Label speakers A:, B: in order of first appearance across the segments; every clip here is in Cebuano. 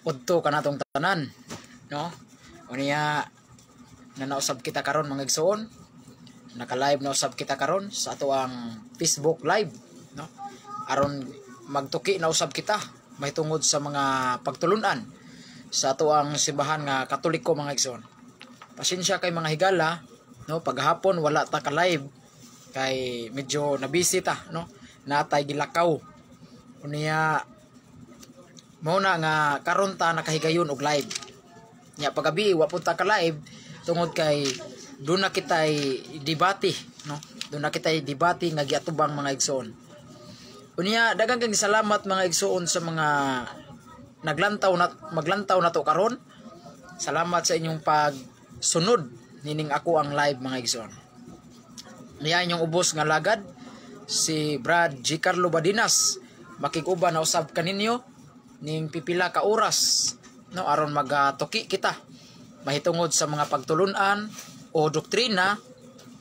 A: Udto kanatong tanan, no? Unya nanausab kita karon, mga igsoon. Naka-live na usab kita karon sa ato ang Facebook Live, no? Aron magtuki na usab kita mahitungod sa mga pagtulunan sa ato ang simbahan nga Katoliko, mga igsoon. Pasensya kay, mga higala, no? Paghapon wala ta ka live kay medyo nabisi ta, no? Natay gilakaw. Unya mao na nga karon ta nakahigayon og live. Nya pagabi wa pud ta ka live tungod kay doon na kitay debate, no? Doon na kitay debate nga giatubang, mga igsoon. Unya daghang kang salamat, mga igsoon, sa mga naglantaw na maglantaw na to karon. Salamat sa inyong pagsunod nining ako ang live, mga igsoon. Niya inyong ubos nga lagad, si Brad G. Carlo Badinas, makig-uban na usab kaninyo ning pipila ka oras, no, aron magatuki kita mahitungod sa mga pagtulunan o doktrina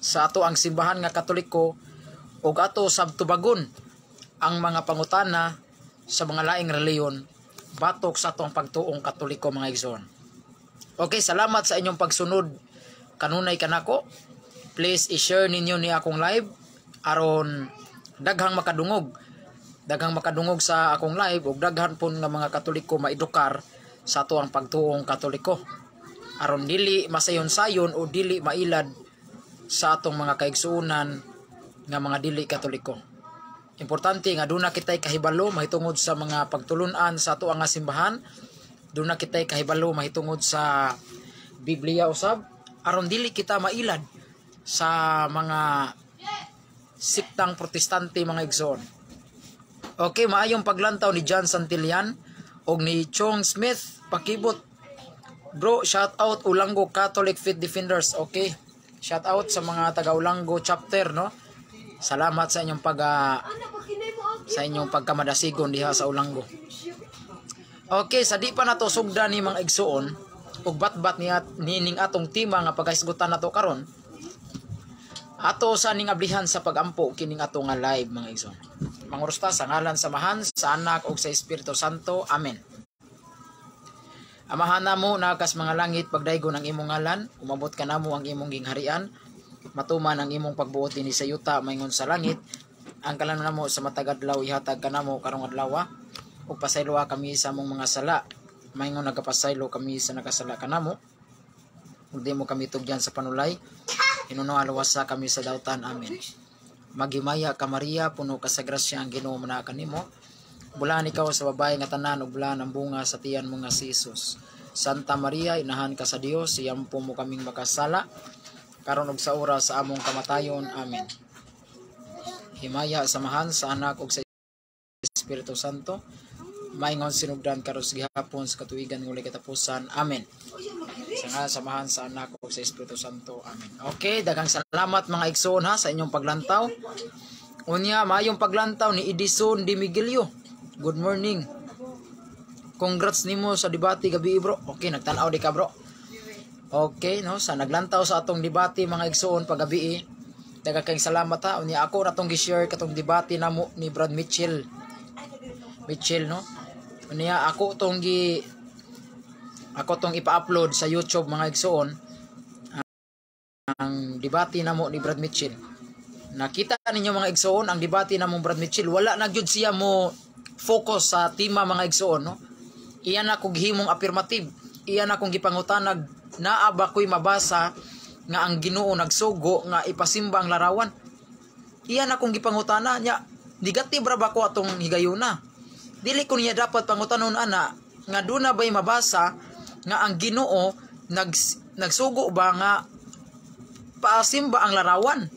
A: sa ato ang simbahan nga Katoliko ug ato sab tubagon ang mga pangutana sa mga laing reliyon batok sa atong pagtuong Katoliko, mga igsoon. Okay, salamat sa inyong pagsunod kanunay kanako. Please i-share ninyo ni akong live aron daghang makadungog. Daghang makadungog sa akong live ug daghan pun nga mga Katoliko maedukar sa ato ang pagtuong Katoliko. Aron dili masayon-sayon o dili mailad sa atong mga kaigsuonan nga mga dili Katoliko. Importante nga duna kitay kahibalo mahitungod sa mga pagtulunan sa ato ang simbahan. Duna kitay kahibalo mahitungod sa Biblia usab aron dili kita mailad sa mga siktang Protestante, mga igsoon. Okay, maayong paglantaw ni John Santillan og ni Chong Smith pakibot. Bro, shout out Olango Catholic Faith Defenders. Okay. Shout out sa mga taga Olango chapter, no? Salamat sa inyong pagkamadasigon diha sa Olango. Okay, sa di pa nato sugdan ni, mga igsuon, ug batbat niya nining atong tema nga pagkahisgutan nato karon. Ato sa ning ablihan sa pagampo kining ato nga live, mga igsoon. Mangurusta sa ngalan sa Amahan, sa Anak ug sa Espiritu Santo. Amen. Amahan namo naa kas mga langit, pagdaygon ang imong ngalan, umabot kanamo ang imong gingharian, matuman ang imong pagbuot dinhi sa yuta maingon sa langit. Ang kalanon namo sa matag adlaw ihatag kanamo karong adlaw, ug pasayloa kami sa among mga sala maingon nagapasaylo kami sa nakasala kanamo. Ug di mo kami tugyan sa panulay, hinunoa luwasa kami sa dautan. Amen. Maghimaya ka, Maria, puno ka sa grasya, ang Ginoo naa kanimo. Bulahan ikaw sa babae nga tanan ug bulahan ang bunga sa tiyan mo nga si Jesus. Santa Maria, inahan ka sa Dios, iyampo mo kaming makasala karon ug sa oras sa among kamatayon. Amen. Himaya sa Amahan, sa Anak ug sa Espiritu Santo, maingon sinugdan karon sa gihapon sa katuigan nga walay katapusan. Amen. Sa ngalan sa Amahan, sa Anak ug sa Espiritu Santo. Amen. Okay, daghang salamat, mga igsoon, ha, sa inyong paglantaw. Unya maayong paglantaw ni Edison Di Miguelio. Good morning. Congrats nimo sa debate gabi, bro. Okay, nagtan-aw di ka, bro. Okay, no, sa naglantaw sa atong debate, mga igsoon, pagabi. Daghang kayong salamat ha. Unya ako na tong gi-share katong debate namo ni Brad Mitchell. Mitchell, no. Unya ako tong ipa-upload sa YouTube, mga igsoon, ang debate namo ni Brad Mitchell. Nakita ninyo, mga igsoon, ang debate namo Brad Mitchell, wala na gyud siya mo focus sa tema, mga igsoon, no. Iyan na kog himong affirmative. Iyan akong gipangutanag, naa ba ko'y mabasa nga ang Ginoo nagsugo nga ipasimba ang larawan? Iyan akong gipangutana nya, negative ra ba ko atong higayuna? Dili ko niya dapat pangutanon ana nga duna bay mabasa nga ang Ginoo nagsugo ba nga paasimba ang larawan?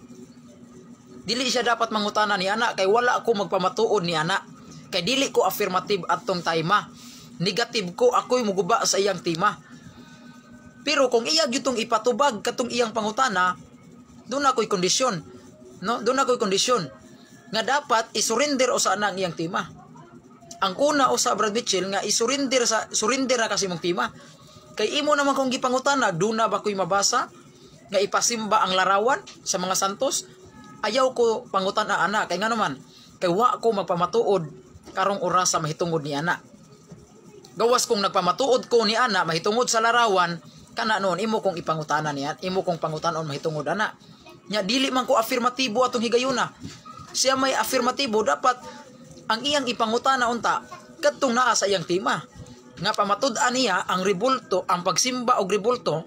A: Dili siya dapat mangutana ni ana kay wala ako magpamatuod ni ana. Kay dili ko affirmative atong tema. Negative ko, ako'y muguba sa iyang tema. Pero kung iya gyud tong ipatubag katong iyang pangutana, doon ako'y kondisyon. No? Doon ako'y kondisyon nga dapat isurrender o sa ang iyang tema. Ang kuna o sa Brad Mitchell nga isurrender sa surrender na kasi mong tema. Kay imo naman kung gipangutana, duna ba ko'y mabasa nga ipasimba ang larawan sa mga santos? Ayaw ko pangutana ana kay nga naman kay wa ko magpamatuod karong orasa mahitungod ni ana. Gawas kung nagpamatuod ko ni ana mahitungod sa larawan kana noon imo kong ipangutana niya, imo kong pangutanon mahitungod ana. Nya dili man ko afirmatibo atong higayuna. Siya may afirmatibo, dapat ang iyang ipangutana unta kadtong naa sa iyang tema. Nga pamatud-an niya ang rebulto, ang pagsimba og rebulto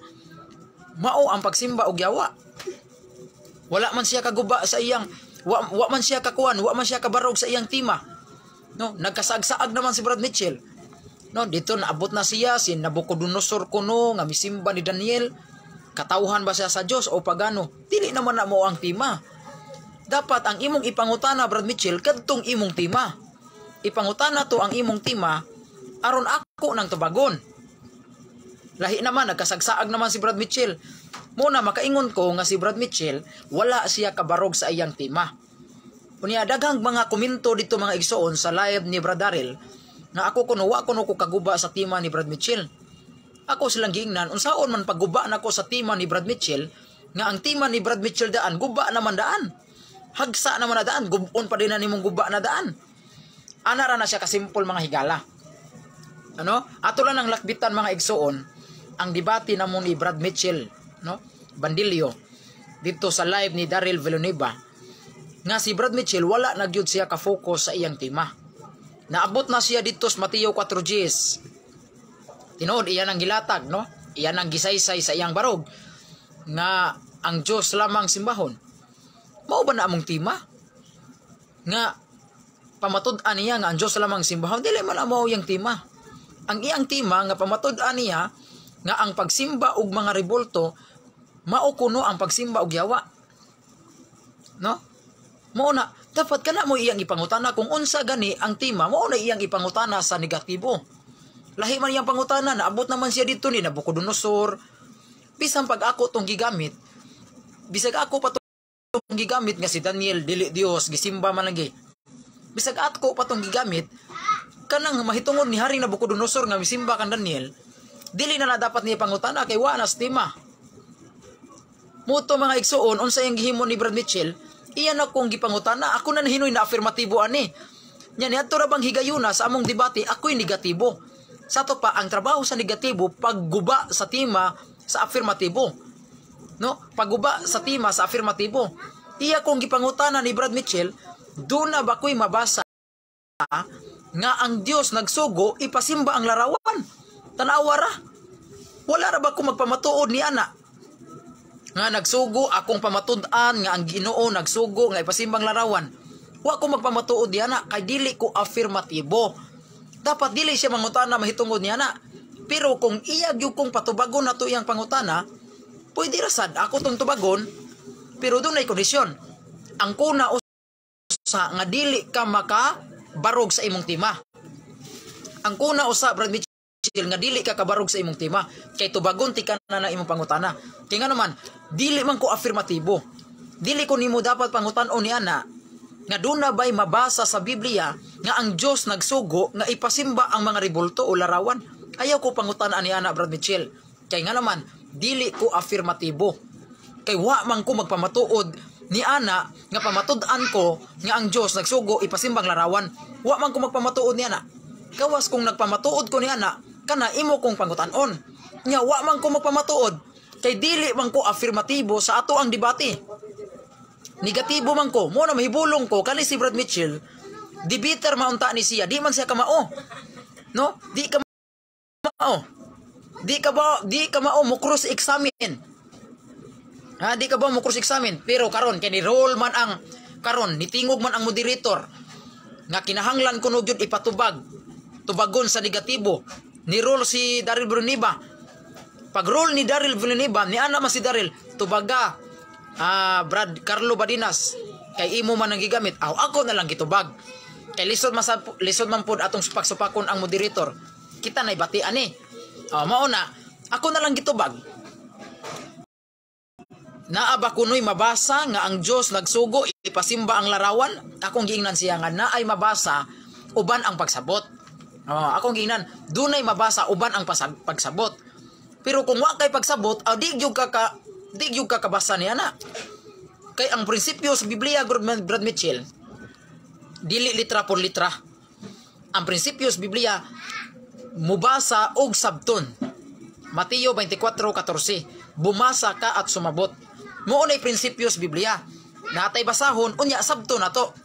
A: mao ang pagsimba og yawa. Wala man siya kaguba sa iyang wa man siya kakuan, wa man siya kabarog sa iyang tema. No, nagkasaag-saag naman si Brad Mitchell. No, dito naabot na siya si Nabucodonosor kuno nga misimba ni Daniel. Katawhan ba siya sa Dios o pagano? Dili naman na mo ang tema. Dapat ang imong ipangutana, Brad Mitchell, kadtong imong tema. Ipangutana to ang imong tema aron ako nang tubagon. Lahi naman, nagkasagsaag naman si Brad Mitchell. Muna makaingon ko nga si Brad Mitchell wala siya kabarog sa iyang tema. Unya daghang mga komento dito, mga igsoon, sa live ni Brad Daryl nga ako kuno wa kuno ko kaguba sa tema ni Brad Mitchell. Ako silang giingnan, unsaon man pagguba nako sa tema ni Brad Mitchell nga ang tema ni Brad Mitchell daan guba naman daan. Hagsa naman na daan, gubon pa din na nimong guba na daan. Ana ra na siya kasimple, mga higala. Ano? Ato lang ang lakbitan, mga igsoon, ang debate namo ni Brad Mitchell, no? Bandilyo dito sa live ni Daryl Villanueva nga si Brad Mitchell wala na gyud siya ka-focus sa iyang tema. Naabot na siya dito sa Mateo 4:10. Tinuod iyan ang gilatag, no? Iyan ang gisaysay sa iyang barog nga ang Dios lamang simbahon. Mao ba na among tema? Nga pamatud-an niya nga ang Dios lamang simbahon, dili man mao iyang tema. Ang iyang tema nga pamatud-an niya nga ang pagsimba og mga rebulto mao kuno ang pagsimba og yawa. No? Mao na dapat kana mo iyang ipangutana kung unsa gani ang tema, mao na iyang ipangutana sa negatibo. Lahi man iyang pangutana, naabot naman siya dito ni Nabucodonosor. Bisan pag ako tong gigamit, bisag ako pa tong gigamit nga si Daniel dili Dios, gisimba man lagi. Bisag ako pa tong gigamit kanang mahitungod ni Haring Nabucodonosor nga misimba kan Daniel, dili na na dapat niya pangutana kay wa na sa tema. Muto, mga igsuon, unsa iyang gihimo ni Brad Mitchell, iyan akong gipangutana, ako na hinoy na afirmatibo ani. Nya niadto ra bang higayuna sa among debate, ako'y negatibo. Sa to pa, ang trabaho sa negatibo, pagguba sa tema sa afirmatibo. No? Pagguba sa tema sa afirmatibo. Iya kong gipangutana ni Brad Mitchell, doon na ba ko'y mabasa nga ang Dios nagsugo ipasimba ang larawan? Tanawa ra. Wala ra ba ko magpamatuod ni ana? Nga nagsugo akong pamatud-an nga ang Ginoo nagsugo nga ipasimbang larawan. Wa ko magpamatuod ni ana kay dili ko afirmatibo. Dapat dili siya mangutana mahitungod niya na. Pero kung iya gyud kong patubagon na to iyang pangutana, pwede ra sad ako tong tubagon, pero dunay kondisyon. Ang kuna usa nga dili ka makabarog sa imong tema. Ang kuna usa, Brad Mitchell, nga dili ka kabarog sa imong tema kay tubagon ti ka na na imong pangutana. Kay nga naman dili man ko afirmatibo. Dili ko nimo dapat pangutan-on ni ana nga doon na ba'y mabasa sa Biblia nga ang Diyos nagsugo nga ipasimba ang mga rebulto o larawan. Ayaw ko pangutan ni ana, Brad Mitchell. Kay nga naman dili ko afirmatibo. Kay wa man ko magpamatuod ni ana nga pamatud-an ko nga ang Diyos nagsugo ipasimbang larawan. Wa man ko magpamatuod ni ana. Gawas kung nagpamatuod ko ni ana, kana imo kong pangutan-on. Nya wa man ko magpamatuod kay dili man ko afirmatibo sa ato ang debate. Negatibo man ko. Mo na mahibulong ko kani si Brad Mitchell, debater maunta ni siya, di man siya kamao. No? Di ka mao. Di ka mao mo cross examine. Ha, di ka ba mo cross examine? Pero karon kay ni roll man ang karon nitingog man ang moderator nga kinahanglan kuno gyud ipatubag. Tubagon sa negatibo. Ni roll si Daryl Villanueva. Pag roll ni Daryl Villanueva, ni ana man si Daryl, tubaga Brad Carlo Badinas kay imo man ang gigamit. Aw, ako na lang gitubag. Kay lisod man pud atong supak-supakon ang moderator. Kita nay bati ani. Oh, mao na ako na lang gitubag. Naa ba kuno'y mabasa nga ang Dios nagsugo ipasimba ang larawan? Akong giingnan siya nga naay mabasa uban ang pagsabot. Oh, akong giingnan dunay mabasa uban ang pagsabot. Pero kung wa kay pagsabot, aw di gyud ka kabasa niya na. Kay ang prinsipyo sa Biblia, Brad Mitchell, dili litra por litra. Ang prinsipyo sa Biblia Mubasa og sabton. Mateo 24:14. Bumasa ka at sumabot. Mao nay prinsipyo sa Biblia. Natay basahon, unya sabton nato.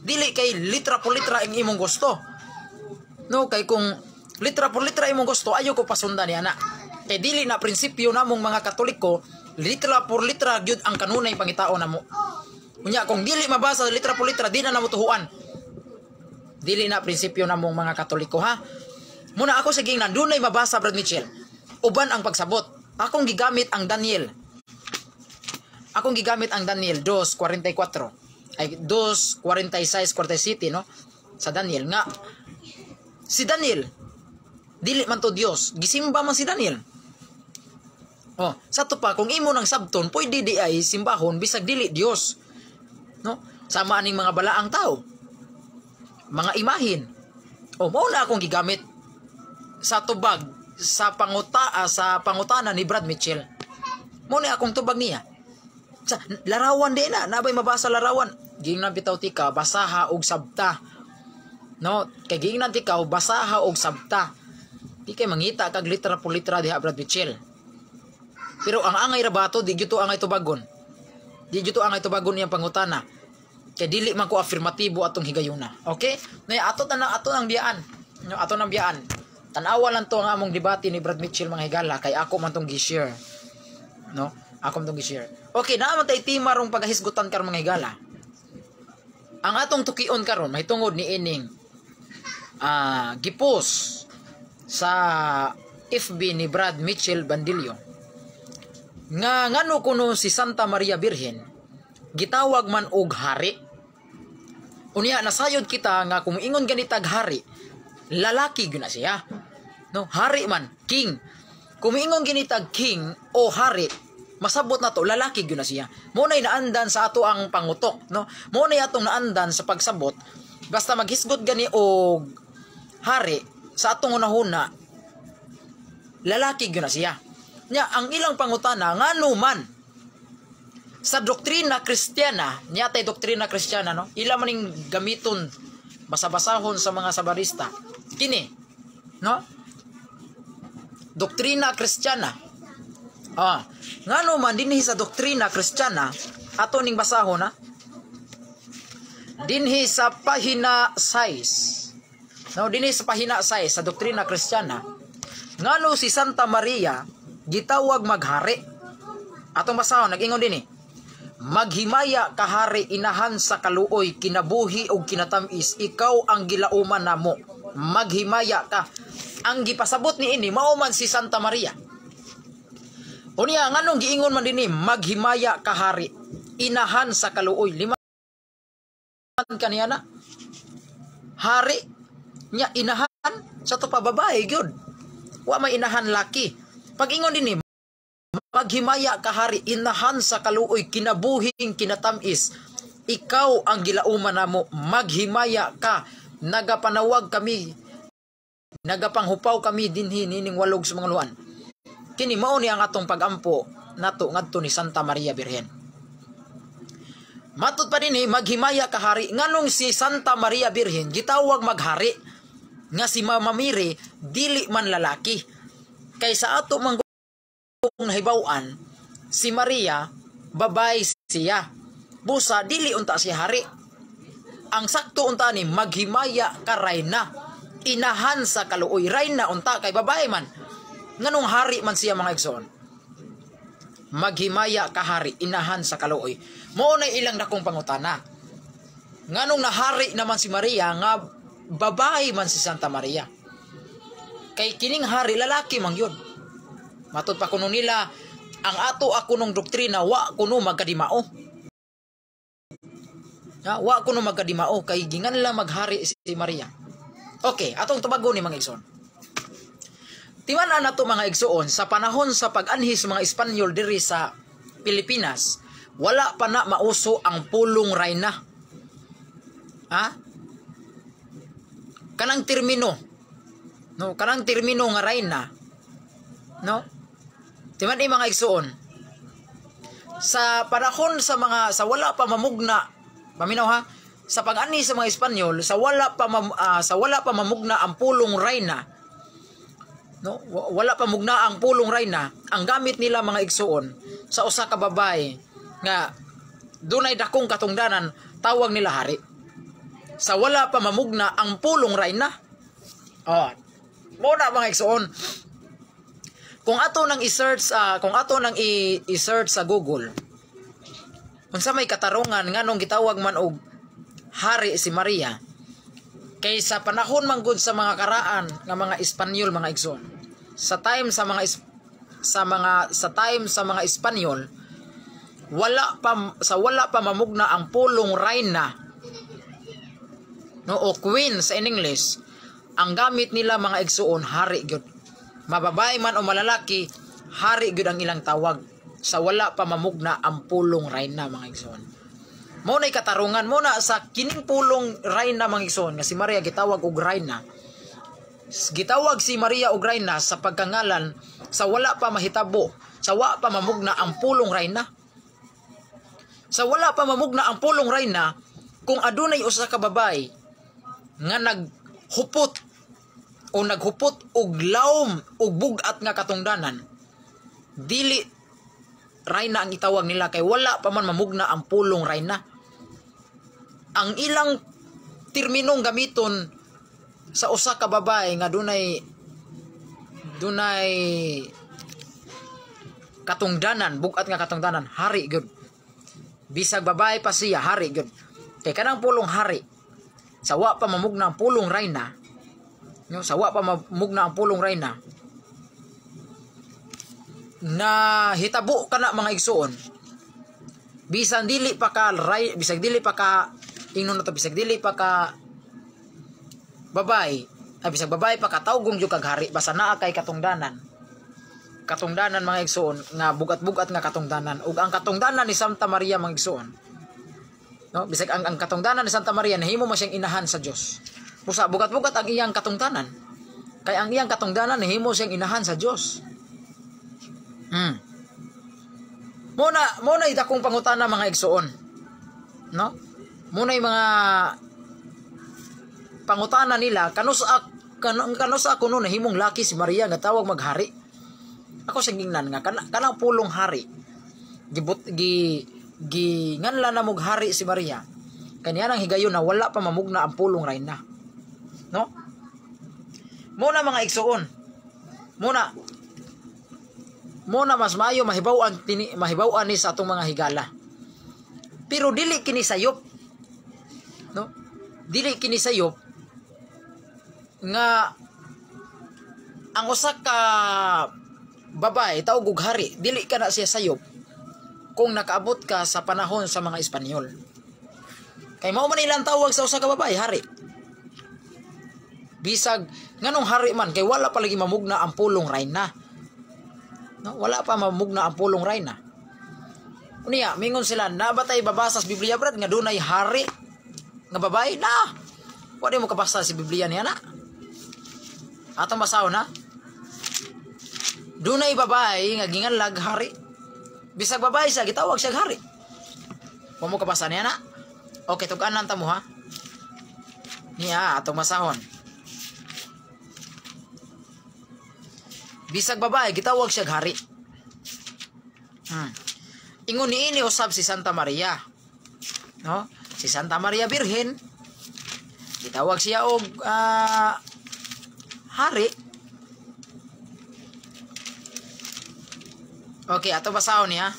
A: Dili kay litra por litra ang imong gusto. No, kay kung litra por litra imong gusto, ayo ko pasundan niya na. Kay dili na prinsipyo namong mga Katoliko, litra por litra gyud ang kanunay pangitao namo. Unya kung dili mabasa litra por litra, di na namo tuhuan. Dili na prinsipyo namong mga Katoliko, ha. Muna ako sige nang dunay mabasa, Brad Mitchell. Uban ang pagsabot. Akong gigamit ang Daniel. Akong gigamit ang Daniel 2:44. Ay, 2:46 47, no? Sa Daniel nga si Daniel dili man to Dios, gisimba man si Daniel. Oh, sa to pa kung imo nang sabton, pwede di ay simbahon bisag dili Dios. No? Sama aning mga balaang tao. Mga imahin. Oh, mao na akong gigamit sa tubag sa pangutana ni Brad Mitchell. Mao na akong tubag niya. Sa larawan di na, nabay mabasa larawan. Giingnan bitaw tika, basaha og sabta. No, kay giingnan tika basaha og sabta. Di kay mangita kag litra por litra diha, Brad Mitchell. Pero ang angay ra bato, di gyud to angay tubagon. Di gyud to angay tubagon iyang pangutana. Kay dili man ko afirmatibo atong higayuna. Okay? Nay ato na ato nang biyaan. No, ato nang biyaan. Tan-awa lang to ang among debate ni Brad Mitchell, mga higala, kay ako man tong gi-share. No? Ako man tong gi-share. Okay, naa man tay tema rong pagahisgutan karon, mga higala. Ang atong tukion karon mahitungod ni ining gipos sa FB ni Brad Mitchell Bandillo nga ngano kuno si Santa Maria Birhen gitawag man og hari. Unya nasayod kita nga kung ingon ganitag hari, lalaki gyud na siya. No, hari man, king. Kung ingon ganitag king o hari, masabot na to lalaki gyud na siya. Mo nay naandan sa ato ang pangutok, no? Mo nay atong naandan sa pagsabot. Basta maghisgot gani og hari sa atong hunahuna, lalaki gyud na siya. Nya ang ilang pangutana, ngano man sa doktrina Kristiyana, niya tay doktrina Kristiyana, no? Ila maning gamiton basa-basahon sa mga sabarista. Kini, no? Doktrina Kristiyana. Ngano man dinhi sa doktrina Kristiyana, ato ning basahon ha. Dinhi sa pahina 6. No, dinhi sa pahina 6 sa doktrina Kristiyana, ngano si Santa Maria gitawag maghari? Atong basahon, nag-ingon dinhi. Maghimaya kahari, inahan sa kaluoy, kinabuhi ug kinatamis, ikaw ang gilauman namo. Maghimaya ka. Ang gipasabot ni ini mao man si Santa Maria. Unya nganong giingon man dinhi maghimaya kahari, inahan sa kaluoy? Lima kaniya na. Hari nya inahan sa to pa babae gyud. Wa may inahan laki. Pag ingon dinhi maghimaya kahari, inahan sa kaluoy, kinabuhing kinatamis, ikaw ang gilauman namo. Maghimaya ka. Nagapanawag kami, nagapanghupaw kami dinhi nining walog sa mga luan. Kini mao ni ang atong pagampo nato ngadto ni Santa Maria Birhen. Matod pa dinhi, maghimaya kahari, nganong si Santa Maria Birhen gitawag maghari nga si Mama Mary dili man lalaki? Kay sa ato man nahibaw-an, si Maria babae siya. Busa dili unta si hari. Ang sakto unta ni maghimaya ka rayna, inahan sa kaluoy, rayna unta kay babae man. Nganong hari man siya, mga igsoon? Maghimaya ka hari, inahan sa kaluoy. Mao na ilang dakong pangutana. Nganong nahari naman si Maria nga babae man si Santa Maria? Kay kining hari lalaki man yun. Matod pa kuno nila, ang ato ako nung doktrina wa kuno magkadimao. Ha, wa kuno magkadimao kay gingan lang maghari si Maria. Okay, atong tubagon ni mga igsoon. Timan-an nato, mga igsoon, sa panahon sa pag-anhi sa mga Espanyol diri sa Pilipinas, wala pa na mauso ang pulong rayna. Ha? Kanang termino. No, kanang termino nga rayna. No? Timan mga igsoon. Sa panahon sa mga sa wala pa mamugna, paminaw ha, sa pag-anhi sa mga Espanyol, sa wala pa mamugna ang pulong rayna, No, wala pa mugna ang pulong rayna, ang gamit nila, mga igsuon, sa usa ka babae nga dunay dakong katungdanan, tawag nila hari. Sa wala pa mamugna ang pulong rayna. Oh, mo na, mga igsuon. Kung ato nang i-search sa Google unsa may katarungan nganong gitawag man og hari si Maria, kay sa panahon manggod sa mga karaan nga mga Espanyol, mga igsoon, sa time sa mga Espanyol, wala pa mamugna ang pulong rayna, no, o queen sa in English, ang gamit nila, mga igsuon, hari gyud. Mababae man o malalaki, hari gyud ang ilang tawag sa wala pa mamugna ang pulong rayna, mga igsuon. Mo na'y katarungan mo na sa kining pulong rayna, mga igsuon, nga si Maria gitawag og rayna. Gitawag si Maria og rayna sa pagkangalan sa wala pa mahitabo, sa wa pa mamugna ang pulong rayna. Sa wala pa mamugna ang pulong rayna, kung adunay usa ka babae nga naghupot o naghupot og lawom og bug-at nga katungdanan, dili rayna ang itawag nila kay wala pa man mamugna ang pulong rayna. Ang ilang terminong gamiton sa usa ka babae nga dunay katungdanan, bug-at nga katungdanan, hari gyud. Bisag babae pa siya, hari gyud. Kay kanang pulong hari, sa wa pa mamugna ang pulong rayna, no, sa wa pa mamugna ang pulong rayna, na hitabo kana, mga igsuon, bisan dili pa ka, ingnon na to, bisag dili pa ka babae, ay bisag babae pa ka, tawgon jud kag hari basta naa kay katungdanan. Katungdanan, mga igsuon, nga bugat-bugat nga katungdanan. Ug ang katungdanan ni Santa Maria, mga igsuon, no, bisag ang katungdanan ni Santa Maria, nahimo man siyang inahan sa Dios. Busa bugat-bugat ang iyang katungdanan. Kay ang iyang katungdanan, nahimo siyang inahan sa Dios. Mo na dakong pangutana, mga igsuon. No? Mo na mga pangutana nila kanus-a kuno nahimong laki si Maria nga tawag maghari. Ako sa gingnan nga kanang pulong hari gibut gi gi nganla na mog hari si Maria. Kanya nang higayon na wala pa mamugna ang pulong rayna. No? Mo na, mga igsuon. Mo na mas maayo mahibaw-an ni sa atong mga higala. Pero dili kini sayop. No? Dili kini sayop nga ang usa ka babae tawag og hari, dili ka na siya sayop kung nakaabot ka sa panahon sa mga Espanyol. Kay mao man ilang tawag sa usa ka babae, hari. Bisag nganong hari man, kay wala pa lagi mamugna ang pulong rayna. No, wala pa mamugna ang pulong rayna. Unya, mingon sila, "Na ba tay babasa sa Biblia, Brad, nga dunay hari nga babae na?" Wa mo kabasa sa Biblia niya na. Atong basahon na. Dunay babae nga ginganlag hari. Bisag babae siya, gitawag siya hari. Wa mo kabasa niya na. Okay, tug-anan ta mo ha. Niya, atong basahon. Bisag babae, gitawag siya hari. Ingon niini usab si Santa Maria. No? Si Santa Maria Birhen, gitawag siya og hari. Okay, ato basahon niya.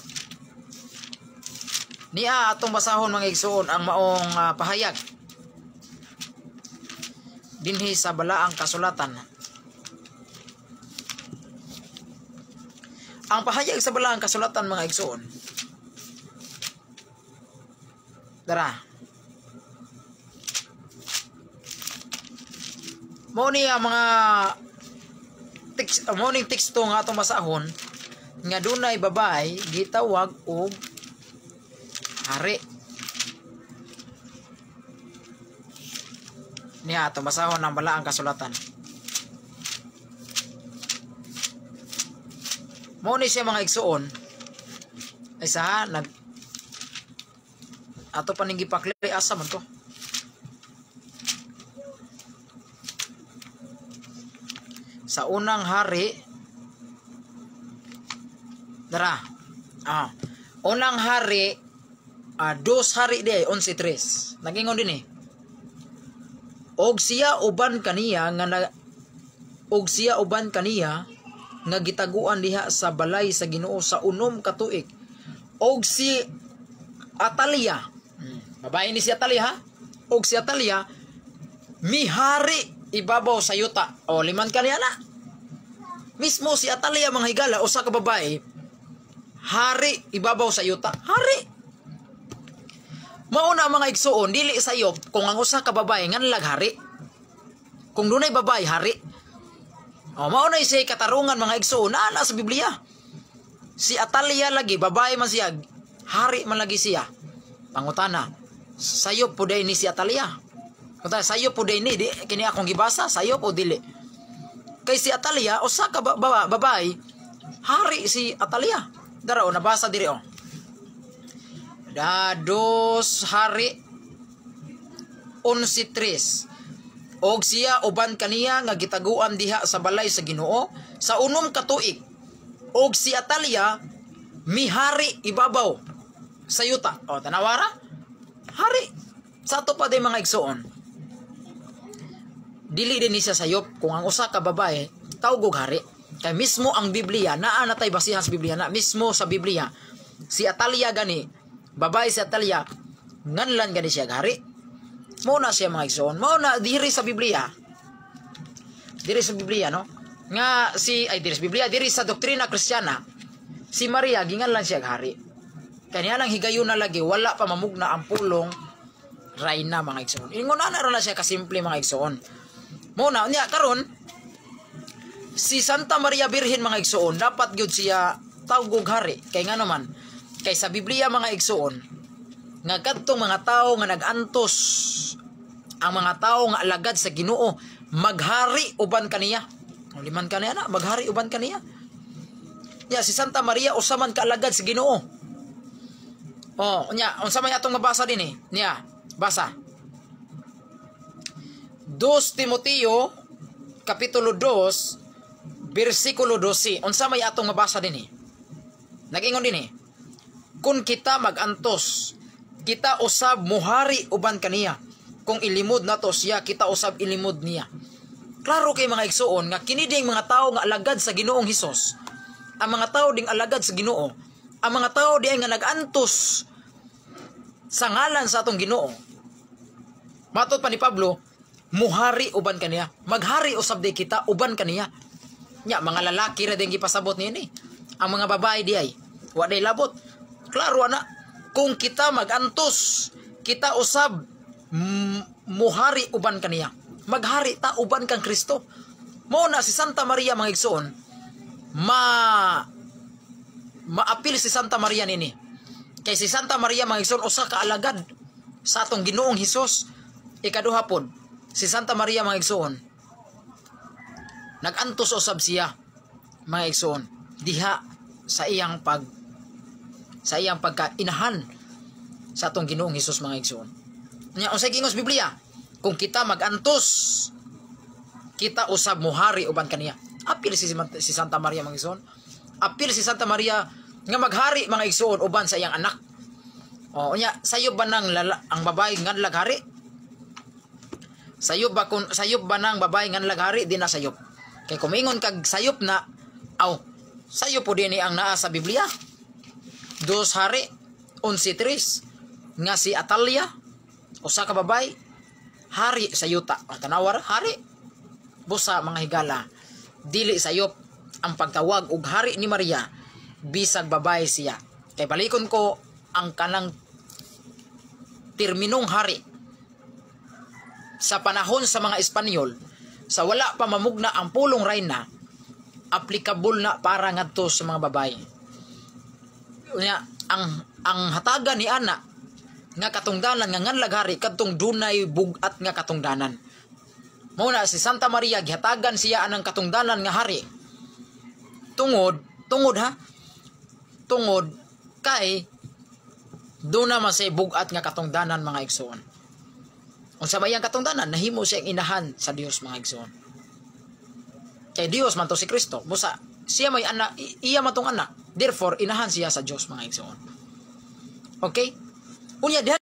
A: Niya atong basahon, mga igsuon, ang maong pahayag dinhi sa balaang kasulatan. Ang pahayag sa balaang kasulatan, mga igsuon. Dara. Mao niya mga text, mao ning teksto nga atong basahon nga dunay babae gitawag og hari. Niya atong basahon ang balaang kasulatan. Mao ni siya, mga igsuon. Ay sa nag ato pa ning gipakli, asa man to? Sa Unang Hari dara. Unang Hari, Dos Hari di ay 11:3. Nagingon din eh. Og siya uban kaniya nga gitaguan diha sa balay sa Ginoo sa 6 ka tuig. Og si Atalia, babae ni si Atalia ha? Og si Atalia mihari ibabaw sa yuta. O liman kaniya na. Mismo si Atalia, mga higala, usa ka babae, hari ibabaw sa yuta. Hari. Mauna, mga igsuon, dili sayop kung ang usa ka babae nganlag hari. Kung dunay babae, hari. O mao na siya katarungan, mga igsuon, naa sa Biblia. Si Atalia lagi, babae man siya, hari man lagi siya. Pangutana, sayop po ni si Atalia? Kung sayop po ni, di, kini akong gibasa, sayop o dili? Kay si Atalia, usa ka babae, hari si Atalia. Dara o, nabasa diri o. Da Dos Hari 11:3. Og siya uban kaniya nga gitaguan diha sa balay sa Ginoo sa 6 ka tuig. Og si Atalia mihari ibabaw sa yuta. O tanawara? Hari. Sa ato pa day, mga igsuon. Dili din ni siya sayop kung ang usa ka babae tawgog hari. Kay mismo ang Biblia, naa na tay basihan sa Biblia na mismo sa Biblia. Si Atalia gani, babae si Atalia, nganlan gani siya hari. Mao na siya, mga igsoon. Mao na diri sa Biblia. Diri sa Biblia, no? Nga si ay diri sa Biblia, diri sa doktrina Kristiyana, si Maria ginganlan siya hari. Kanya lang higayon na lagi wala pa mamugna ang pulong rayna, mga igsoon. Ingon na na siya kasimple, mga igsoon. Mao na niya karon si Santa Maria Birhen, mga igsoon, dapat gyud siya tawgog hari. Kay nga naman, kay sa Biblia, mga igsoon, nga kadtong mga tawo nga nag-antos, ang mga tawo nga alagad sa Ginoo, maghari uban kaniya. O liman kaniya na, maghari uban kaniya. Ya si Santa Maria usa man ka alagad sa Ginoo. Oh, nya unsa may atong mabasa din eh? Niya, basa. 2 Timoteo kapitulo 2 bersikulo 12. Unsa may atong mabasa din eh? Nag-ingon din eh. Kung kita magantos, kita usab muhari uban kaniya. Kung ilimod nato siya, kita usab ilimod niya. Klaro kay, mga igsuon, nga kini ding mga tao nga alagad sa Ginoong Hesus. Ang mga tao ding alagad sa Ginoo, ang mga tao di nga nag-antos sa ngalan sa atong Ginoo. Matod pa ni Pablo, muhari uban kaniya. Maghari usab di kita uban kaniya. Nya mga lalaki ra din gipasabot niini. Ang mga babae di ay wa day labot. Klaro ana, kung kita magantos, kita usab muhari uban kaniya. Maghari ta uban kang Kristo. Mao na si Santa Maria, mga igsoon, maapil si Santa Maria nini. Kay si Santa Maria, mga igsoon, usa ka alagad sa atong Ginoong Hesus. Ikaduha pod, si Santa Maria, mga igsoon, nag-antos usab siya, mga igsoon, diha sa iyang pagkainahan sa atong Ginoong Hesus, mga igsoon. Nya unsay giingon sa Biblia? Kung kita magantos, kita usab muhari uban kaniya. Apil si Santa Maria, mga igsoon. Apil si Santa Maria nga maghari, mga igsoon, uban sa iyang anak. O nya sayo ba nang ang babae nganlag hari? Sayop ba kung sayop ba nang babae nganlag hari? Di na sayop. Kay kumingon kag sayop na, aw, sayop po din ang naa sa Biblia. Dos Hari 11:3 nga si Atalia, usa ka babae, hari sa yuta. Ang tanawar, hari. Busa, mga higala, dili sayop ang pagtawag og hari ni Maria bisag babae siya. Kay balikon ko ang kanang terminong hari sa panahon sa mga Espanyol, sa wala pa mamugna ang pulong rayna, applicable na para ngadto sa mga babae. Unya, ang hatagan ni ana nga katungdanan nga nganlag hari kadtong dunay bug-at nga katungdanan. Mao na si Santa Maria gihatagan siya anang katungdanan nga hari. Tungod, tungod ha. Tungod kay duna man siya bug-at nga katungdanan, mga igsoon. Unsa may iyang katungdanan, nahimo siya ang inahan sa Dios, mga igsoon. Kay Dios man to si Kristo. Busa siya may anak, iya man tong anak. Therefore, inahan siya sa Dios, mga igsoon. Okay? Unya diha